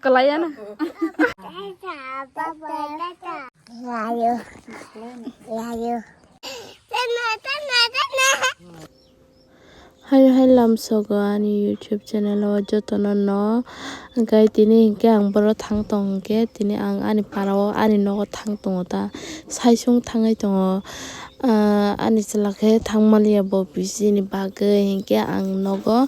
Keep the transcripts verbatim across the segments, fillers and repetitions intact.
Kalaya na. Hai hai lamsogo ani YouTube channel o jotono no. Hwnkhe tini hwnkhe ang boro thang tong hwnkhe tini ang ani para o ani nogo thang tongo ta. Saisung thangwi tongo. Ah, ani chwla khe thangmaliya bo bisini bagwi, hinkhe ang nogo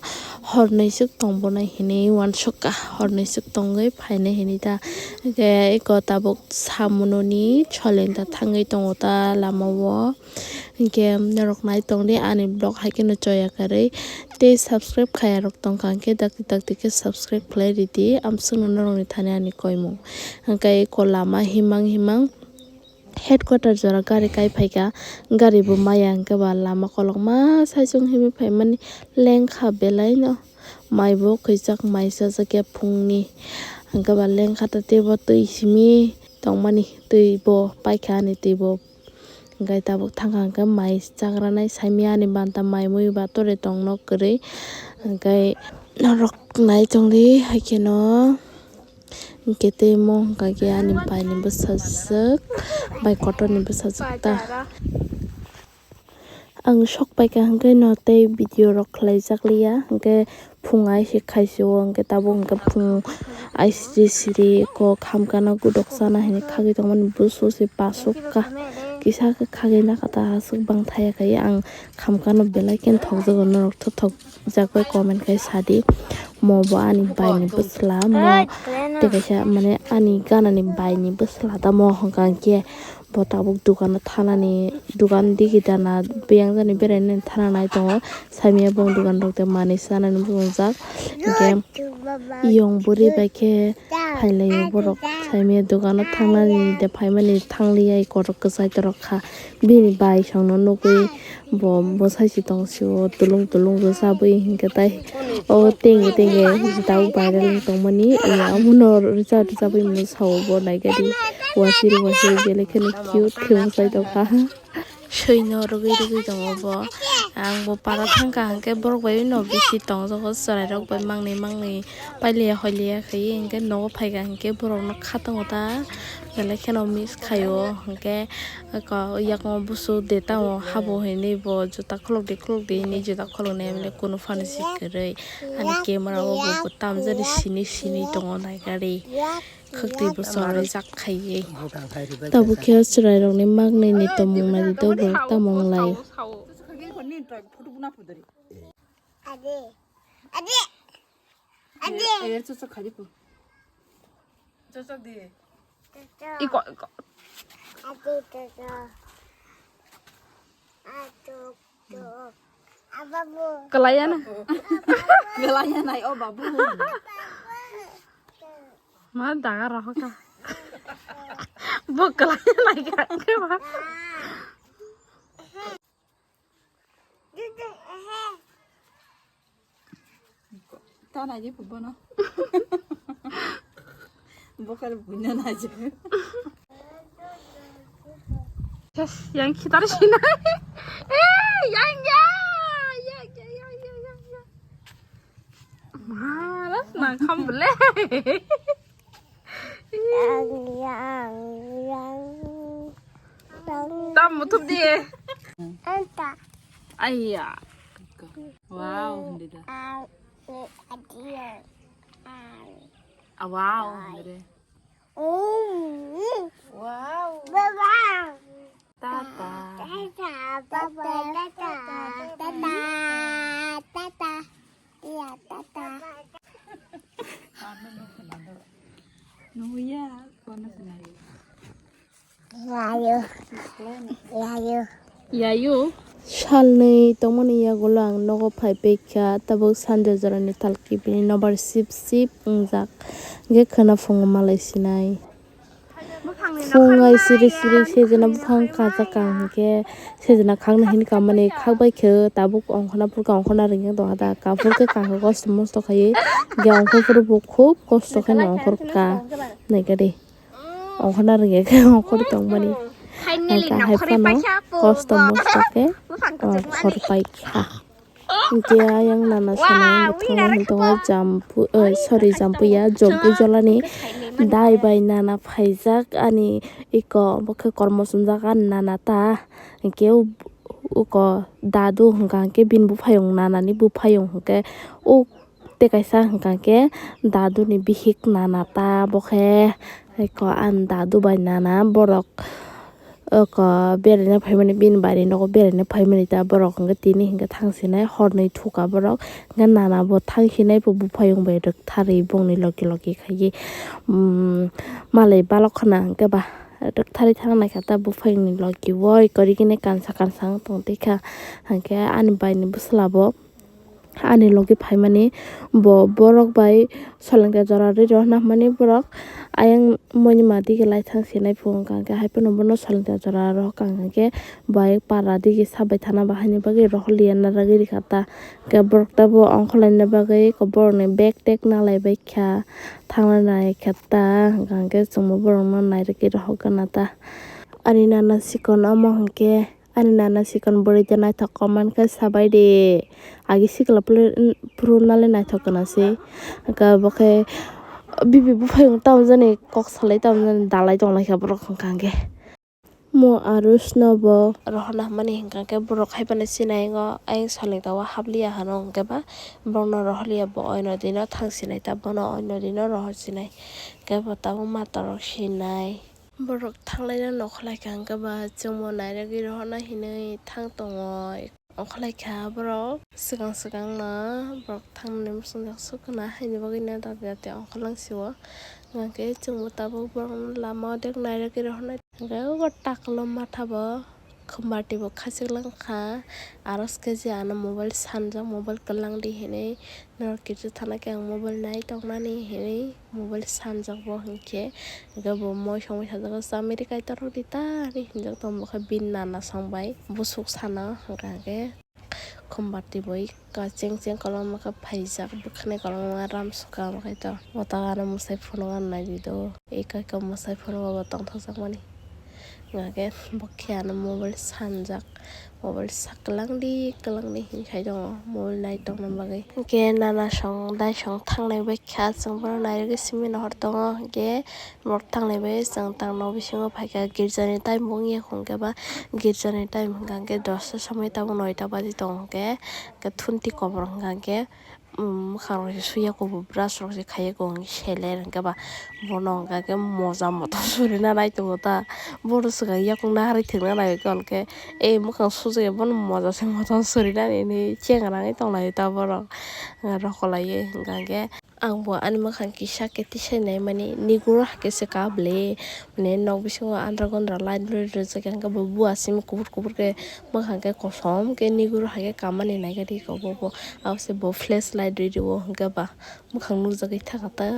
hornwi swk tongbono hinwi uansukha, hornwi swk tongwi phainai hinwi ta. Hinkhe eko tabuk samunoni solenta thangwi tongo ta lama o. Hinkhe norok nai tongdi ani vlog hai kheno choya kwrwi tei subscribe khaya rok tongkha hinkhe dakti dakti khe subscribe khlai ridi, amswkno norokni thani ani koimung. Hinkhe eko lama himang himang. Headquarter jora gari kai phaikha, gari bo maya hwnkhe ba lama kolokma saichung himwi phaimani lengkha belaino. Mai bo kwijak mai chajak ya phungni, hwnkhe ba lengkha ta teibo twi simi tongmani, twi bo paikha ani twi bo. Hwnkhe tabuk thangkha hwnkhe mai chagranai saimya ani banta mai mui ba tore tongno kwrwi, hwnkhe norok nai tongdi haikheno. Hwnkhe tei mo hwnkha khe ani baini bwsajwk, bai kotorni bwsajwk ta. Ang sok paikha hwnkhe no tei video rok khlaijak liya, hwnkhe phung ai se khaisio, hwnkhe tabuk hwnkhe phung ai siri siri ko khamkano gudok chana hinwi khagwi tongmani busu se pasuk kha, kisa khe khagwi nakha ta aswk bang thaya khai ang khamkano belai khe thokjago norok thok thok. Jakbai comment khai sadi, mo bo ani baini bwsla, mo tei kaisa mane ani ganani baini bwsla da mo hwnkha khe bo tabuk dukano thanani, dukan digi dana biyang jani berainani thana nai tongo, saimya bong dukan rok tei manwi chanani bujak, hwnkhe yong bwrwi bai khe phailaio borok, saimya dukano thangnani de phaimani thangliya, kotor kwchai torok kha. Bini bai songno nugwi bo bwsai si tong sio, tulung tulung rwchabwi hinkhe tai o tenge tenge tabuk viral wng tongmani, omono rwchap rwchabwi mano sao bo naikhe di, wasiri wasiri belai kheno cute khe bwsai tongkha. Soino rwgwi rwgwi tongo bo, ang bo para thangkha hinkhe borok bai no bisi tongjago, chwrairok bai mangni mangni. Pailiya hoiliya khaiwi hinkhe nogo phaikha hinkhe borokno kha tongo ta, belai kheno miss khaio hinkhe yakung busu de tamo habo hinwi bo juta khulukdi khulukdi hinwi juta khuluknai belai kunu phano si kwrwi ani camera o bo tamjani sini sini tongo naikari khwktwi bo chorwi jak khaiwi tabuk khe chwrairokni magnini tongmung naidi borok tamo wnglai. Ade. Ade. Ade. Ade, chok chok khai di ko. Chok chok di. Chok chok. Iko, iko. Ade, chok chok. Ade, chok chok. Ababu. Kelaya na. Kelaya na, oh, babu. Ma daga roho ka. Bo kelaya na ka. Ta nai je bono. Bokar buina nai je. Yes, yang kita di sini. Eh, yang ya, yang ya, yang ya, yang ya. Malas nang kambele. Yang, yang, yang. Tam mutup di. Anta. Aiya. Wow, hindi da. Ang, ni, adiyan. Ang. Ah, wow, hindi da. Mm. Wow. Baba. Tata. Tata, baba, tata, tata, tata. Iya, tata. Nunggu ya, kono senai. Yayo. Yayo. Yayo. Salnwi tongmani yagulo ang nogo phai paikha, tabuk sanja jorani talki bini nobar sip sip wngjak. Hwnkhe khwna phungo malai sinai. Phung ai siri siri sejena buphang kajak ang hwnkhe sejena khakna hini kamani khakbai khe tabuk ongkhorna phurkha ongkhorna rwngya doha da kaphur khe kakha kosto mosto khaiwi hwnkhe ongkhor phuru bo khub kosto khe no ongkhor kha naikha de ongkhorna rwngya khe ongkhor tongmani naikha hai phano kosto mosto khe ongkhor paikha. Hinkhe ayang nana sana wngkha thangna hintongo jampu, eh, sorry, jampu ya, jompu jolani dai bai nana phaijak ani iko, bo khe kormo chumjak ani nana ta. Hinkhe uko dadu hwnkha hinkhe bini buphayung, nanani buphayung hinkhe o tei kaisa hwnkha khe daduni bihik nana ta, bo khe eko ani dadu bai nana borok eko beraina phaimani, bini bari nogo beraina phaimani ta, borok hwnkhe tini hwnkhe thangsinai hornwi thuka borok, hwnkhe nana bo thangsinai bo buphayung bai rwktharwi bongni logi logi khaiwi, um, malai balok khna hwnkhe ba rwktharwi thangnaikha ta buphayungni logi o, eko rigini kansa kansa wng tong twi kha, hwnkhe ani baini bwsla bo. Ani logi phaimani bo borok bai solengta jora rwi rohorna hwnmani borok ayang moima dige lai thang sinai phuru wngkha, hwnkhe hai phano bono solengta jora rohor kha, hwnkhe bai para dige sabai thana bahaini bagwi rohorliya narwgwi rikha ta, hwnkhe borok tabuk ongkhorlaina bagwi borokni bag tek nalai baikha, thangna naikha ta, hwnkhe chwngbo borokno nairwgwi rohorgana ta. Ani nana sikon omo hwnkhe. Ani nana sikon bwrwi de naithok comment khe sabai de. Agi sikla phuru nale naithok kana se. Hwnkhe bo khe bibi buphayung tamo jani kok salai tamo jani dalai tonglaikha borok hwnkha hwnkhe. Mo aro snobo rohorna hwnmani hwnkha hwnkhe borok hai phano sinai o ayang solengta o hapliya hano hwnkhe ba borokno rohorliya bo oino dino thang sinai ta bono oino dino rohor sinai hwnkhe bo tabuk matorok sinai. Borok thanglaina nokholai kha hwnkhe ba chwngbo nairwgwi rohorna hinwi thang tongo. Ongkhorlai kha borok swkang swkangno borok thangnani muchungjak sukuna haini bagwino dakti dakti ongkhorlangsio. Hwnkhe chwngbo tabuk borokno lama o dek nairwgwi rohornai. Hwnkhe o taklo matha bo. Khumbarti bo khachik lang kha, aro skhe je ano mobile sanjak, mobile kwlang di hinwi, norok kichu thana khe ang mobile nai tongnani hinwi mobile sanjak bo hinkhe, hwnkhe bo moi songwi sajak, "Chamiri kaitor rw di ta," hinwi hinjak tongo, bo khe bini nana song bai bwswk sana hwnkha hwnkhe Khumbarti bo. Ka cheng cheng koloma khe phaijak, bwkhani koloma ramsuka omo khe to. Watang ano mwsai phunuk ano naidi do. Eka eka mwsai phunuk abo tongthokjakmani. Hwnkhe bo khe ano mobile sanjak. Mobile sa kwlangdi kwlangdi hinwi khai tongo. Mobile nai tongna bagwi. Hwnkhe nana song dai song thangnai bai kha chwng bono nairogwi simi nohor tongo. Hwnkhe Borok thanglaibai chwng tang nok bisingo phaikha, girjani time bo wngya hwnkhe ba girjani time hwnkha hwnkhe dosta somoi tabuk noita baji tongo hwnkhe, hwnkhe thunti kobor hwnkha hwnkhe, um, mwkhang rok se suiya kubu brush rok se khaiya kubu hwnkhe seler hwnkhe ba bono hwnkha hwnkhe moja motom surina nai tongo ta, bono swkang yakung naharwi thwngna nai hwnkhe, eh, mwkhang sujagya bono moja se motom surinani hinwi chengra wngwi tonglaio ta borok, rokolaiwi hwnkha hwnkhe. Ang bo ani mwkhang kisa khe tisai naimani, niguro hai khe se kha bwle. Mane nok bisingo andra gondra light rwi rijak khe, hwnkhe bo bua simi kubur kubur khe mwkhang khe kosom khe niguro hai khe kamani naikha di khe bo bo. Abo se bo flash light rwi rio hwnkhe ba mwkhang nukjagwi thangkha ta.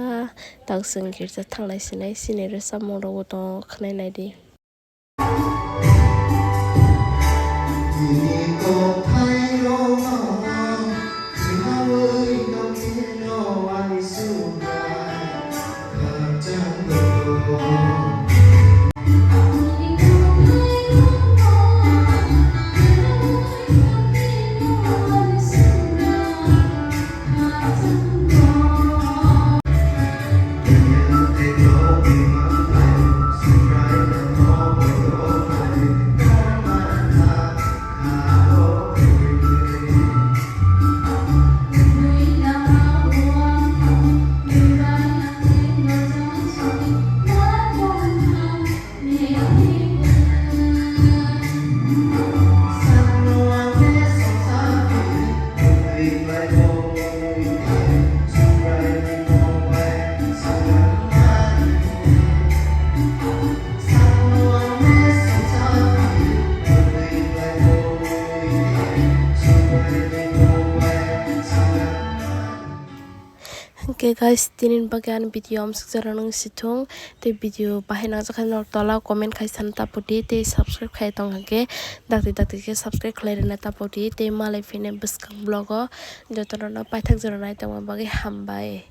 Tabuk chwng girja thanglai sinai, sini rw chamung rokbo tongo khwnai naidi. Hwnkhe guys, tini bagwi ani video amsuk jora nung sithung, tei video bahai nangjakha norok tola comment khai sana tapudi, tei subscribe khai tong hwnkhe dakti dakti khe subscribe khlai rwna tapudi, tei malai phine bwskang vlog o jotono no paithak jora nai tongma bagwi hambai.